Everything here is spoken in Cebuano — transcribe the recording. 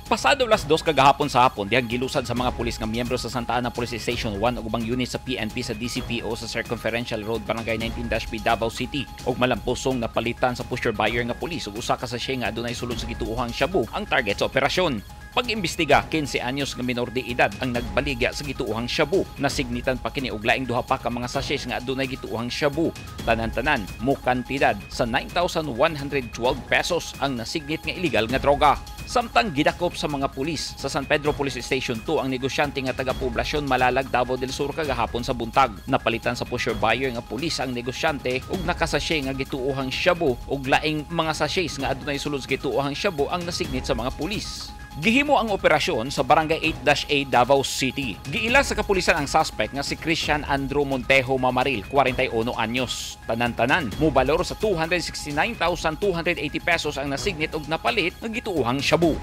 Pasado alas 2 kagahapon sa hapon, dihang gilusad sa mga pulis nga miyembro sa Santa Ana Police Station 1 ug ubang unit sa PNP sa DCPO sa Circumferential Road, Barangay 19-B, Davao City, ug malampusong napalitan sa pusher buyer nga pulis ug usa ka sachet nga adunay sulod sa gituohang shabu ang target sa operasyon. Pag-imbestiga, 15 anyos nga minor de edad ang nagbaligya sa gituohang shabu. Nasignitan pa kini og laing duha pa ka mga sachets nga adunay gituohang shabu. Tanan-tanan, mo kantidad sa 9,112 pesos ang nasignit nga illegal nga droga. Samtang gidakop sa mga pulis sa San Pedro Police Station 2 ang negosyante nga taga-poblasyon Malalag, Davao del Sur kagahapon sa buntag. Napalitan sa pusher buyer nga pulis ang negosyante ug nakasasye nga gituohang shabu ug laing mga sachets nga adunay sulod sa gituohang shabu ang nasignit sa mga pulis. Gihimo ang operasyon sa Barangay 8-A, Davao City. Giila sa kapulisan ang suspect nga si Christian Andrew Montejo Mamaril, 41 anyos. Tanan-tanan, mobalor sa 269,280 pesos ang nasignit og napalit nga gituohang shabu.